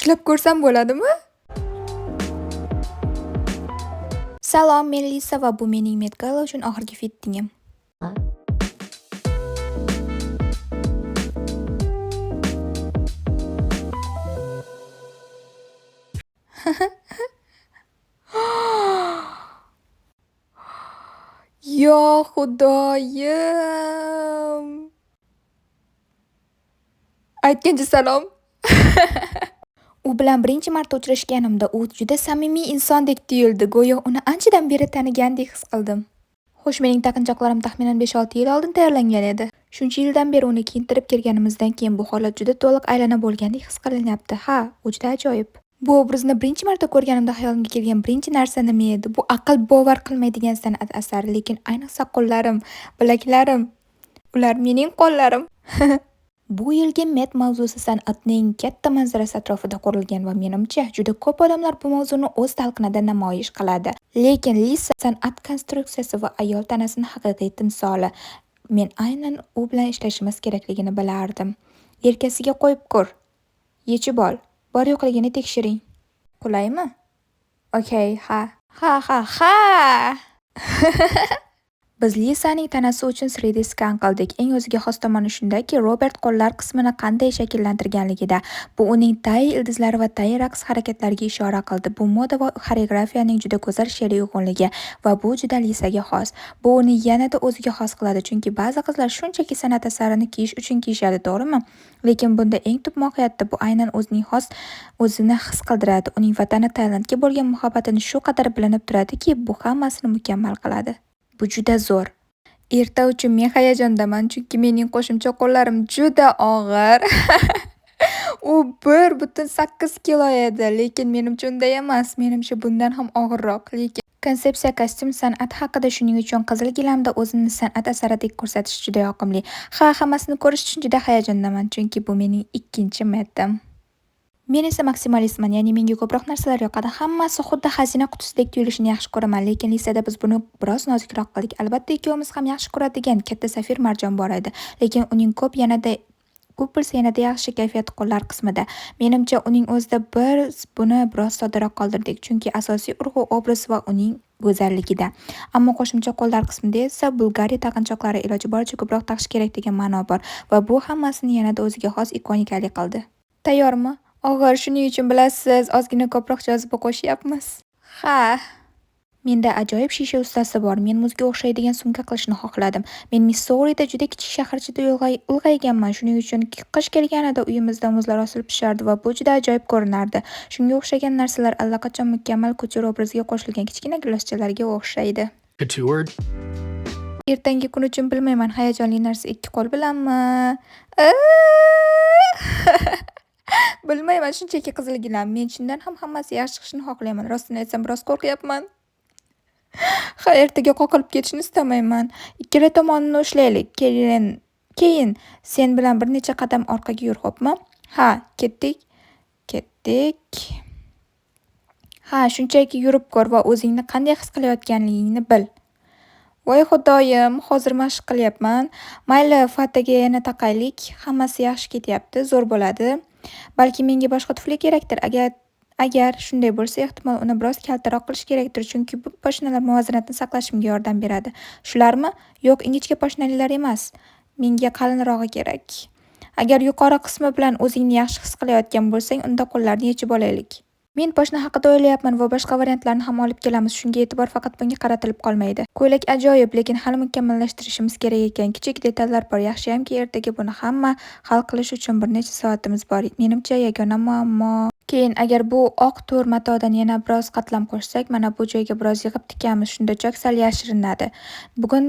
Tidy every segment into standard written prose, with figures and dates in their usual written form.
Ushlab ko'rsam bo'ladimi? Salom, men Lisa va bu mening Met Gala uchun oxirgi fittingim. Yo Xudoyim! Aytgancha salom. U bilan birinchi marta uchrashganimda u juda samimiy insondek tuyuldi, go'yo uni anchadan beri tanigandek his qildim. Xo'sh, mening taqinchoqlarim taxminan 5-6 yil oldin tayyorlangan edi. Shuncha yildan beri uni kiyintirib kelganimizdan keyin bu holat juda to'liq aylana bo'lgandek his qilinyapti. Ha, u juda ajoyib. Bu obrazni birinchi marta ko'rganimda xayolimga kelgan birinchi narsa nima edi? Bu aql bovar qilmaydigan san'at asari, lekin ayniqsa qo'llarim, bilaklarim. Ular mening qo'llarim. Bu yilgi Met mavzusi san'atning katta manzarasi atrofida qurilgan va menimcha, juda ko'p odamlar bu mavzuni o'z talqinida namoyish qiladi. Lekin Lisa san'at konstruksiyasi va ayol tanasining haqiqiy timsoli. Men aynan u bilan ishlashimiz kerakligini bilardim. Yelkasiga qo'yib ko'r. Yechib ol. Bor-yo'qligini tekshiring. Qulaymi? Okey, ha. Ha, ha, ha! Biz Lisaning tanasi uchun 3D skan qildik. Eng o'ziga xos tomoni shundaki, Robert qo'llar qismini qanday shakllantirganligida. Bu uning tay ildizlari va tay raqs harakatlariga ishora qildi. Bu moda va xoreografiyaning juda go'zal she'riy uyg'unligi va bu juda Lisaga xos. Bu uni yanada o'ziga xos qiladi, chunki ba'zi qizlar shunchaki san'at asarini kiyish uchun kiyishadi, to'g'rimi? Lekin bunda eng tub mohiyatda bu aynan o'zining xos o'zini his qildiradi. Uning vatani Tailandga bo'lgan muhabbatini shu qadar bilinib turadiki, bu hammasini mukammal qiladi. Bu juda zo'r. Erta uchun men hayajondaman, chunki mening qo'shimcha qo'llarim juda og'ir. U 1,8 kilo edi, lekin menimcha unday emas. Menimcha bundan ham og'irroq. Lekin konsepsiya kostyum san'ati haqida, shuning uchun qizil gilamda o'zini san'at asaridek ko'rsatish juda yoqimli. Ha, hammasini ko'rish uchun juda hayajondaman, chunki bu mening ikkinchi Metim. Men esa maksimalistman, ya'ni menga ko'proq narsalar yoqadi. Hammasi xuddi xazina qutisidek tuyulishini yaxshi ko'raman, lekin Lisada biz buni biroz nozikroq qildik. Albatta, ikkovimiz ham yaxshi ko'radigan katta safir marjon bor edi, lekin uning ko'p yanada ko'p bo'lsa yanada yaxshi kayfiyat qo'llar qismida. Menimcha, uning o'zida biz buni biroz soddaroq qoldirdik, chunki asosiy urg'u obraz va uning go'zalligida. Ammo qo'shimcha qo'llar qismida esa Bulgari taqinchoqlari iloji boricha ko'proq taqish kerak degan ma'no bor va bu hammasini yanada o'ziga xos ikonikali qildi. Tayyormi? Og'ir, shuning uchun bilasiz, ozgina ko'proq joziba qo'shyapmiz. Ha. Menda ajoyib shisha ustasi bor. Men muzga o'xshaydigan sumka qilishni xohladim. Men Missourida juda kichik shaharchada ulg'ayganman. Shuning uchun qish kelganida uyimizda muzlar osilib tushardi va bu juda ajoyib ko'rinardi. Shunga o'xshagan narsalar allaqachon mukammal couture obraziga qo'shilgan kichkina giloschalarga o'xshaydi. Couture. Ertangi kun uchun bilmayman, hayajonli narsa ikki qo'l bilanmi? Bilmayman, shunchaki qizil gilam. Men chindan ham hammasi yaxshi chiqishini xohlayman. Rostini aytsam, biroz qo'rqyapman. Ha, ertaga qoqilib ketishini istamayman. Ikkala tomonini ushlaylik. Keyin sen bilan bir necha qadam orqaga yur, xo'pmi? Ha, ketdik. Ketdik. Ha, shunchaki yurib ko'r va o'zingni qanday his qilayotganligingni bil. Voy xudoyim, hozir mashq qilyapman. Mayli, fataga yana taqaylik. Hammasi yaxshi ketyapti, zo'r bo'ladi. Balki menga boshqa tufli kerakdir. Agar shunday bo'lsa, ehtimol uni biroz kaltaroq qilish kerakdir, chunki bu poshnalar muvozanatni saqlashimga yordam beradi. Shularmi? Yo'q, ingichka poshnalilar emas. Menga qalinrog'i kerak. Agar yuqori qismi bilan o'zingni yaxshi his qilayotgan bo'lsang, unda qo'llarni yechib olaylik. Men poshna haqida o'ylayapman va boshqa variantlarni ham olib kelamiz. Shunga e'tibor faqat bunga qaratilib qolmaydi. Ko'ylak ajoyib, lekin hali mukammallashtirishimiz kerak ekan. Kichik detallar bor. Yaxshiyamki, ertaga buni hamma hal qilish uchun bir necha soatimiz bor. Menimcha, yagona muammo. Keyin agar bu oq to'r matodan yana biroz qatlam qo'shsak, mana bu joyga biroz yig'ib tikamiz, shunda chok sal yashirinadi. Bugun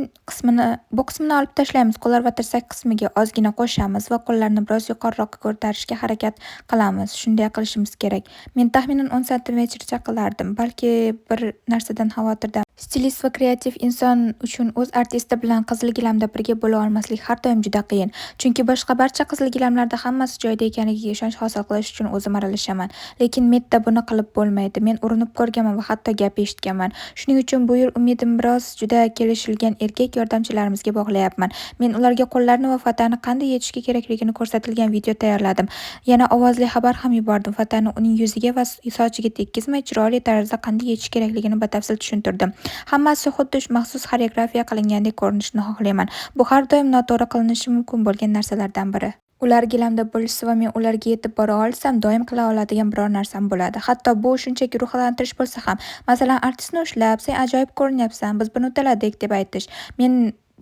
bu qismini olib tashlaymiz, qo'llar va tirsak qismiga ozgina qo'shamiz va qo'llarni biroz yuqoriroqqa ko'tarishga harakat qilamiz. Shunday qilishimiz kerak. Men taxminan 10 santimetrcha qilardim. Balki bir narsadan xavotirda. Stilist va kreativ inson uchun o'z artisti bilan qizil gilamda birga bo'la olmaslik har doim juda qiyin. Chunki boshqa barcha qizil gilamlarda hammasi joyida ekanligiga ishonch hosil qilish uchun o'zim aralashaman. Lekin Metda buni qilib bo'lmaydi. Men urinib ko'rganman va hatto gap eshitganman. Shuning uchun bu yil umidimni biroz juda kelishilgan erkak yordamchilarimizga bog'layapman. Men ularga qo'llarni va fatani qanday yechish kerakligini ko'rsatilgan video tayyorladim. Yana ovozli xabar ham yubordim. Fatani uning yuziga va sochiga tekkizmay, chiroyli tarzda qanday yechish kerakligini batafsil tushuntirdim. Hammasi xuddi maxsus xoreografiya qilingandek ko'rinishini xohlayman. Bu har doim noto'g'ri qilinishi mumkin bo'lgan narsalardan biri. Ular gilamda bo'lishsa va men ularga yetib bora olsam, doim qila oladigan biror narsam bo'ladi. Hatto bu shunchaki ruhlantirish bo'lsa ham. Masalan, artistni ushlab, "Sen ajoyib ko'rinyapsan, biz buni uddaladik" deb aytish.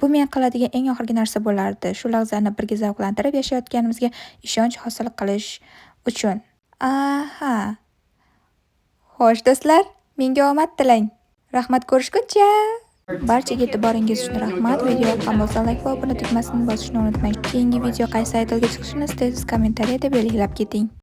Bu men qiladigan eng oxirgi narsa bo'lardi. Shu lahzani birga zavqlantirib yashayotganimizga ishonch hosil qilish uchun. Aha. Xo'sh, do'stlar, menga omad tilang. Rahmat, ko'rishguncha. Barchaga e'tiboringiz uchun rahmat. Video yoqqan bo'lsa, like va obuna tugmasini bosishni unutmang. Keyingi video qaysi idolga chiqishini istaysiz, kommentariyada belgilab keting.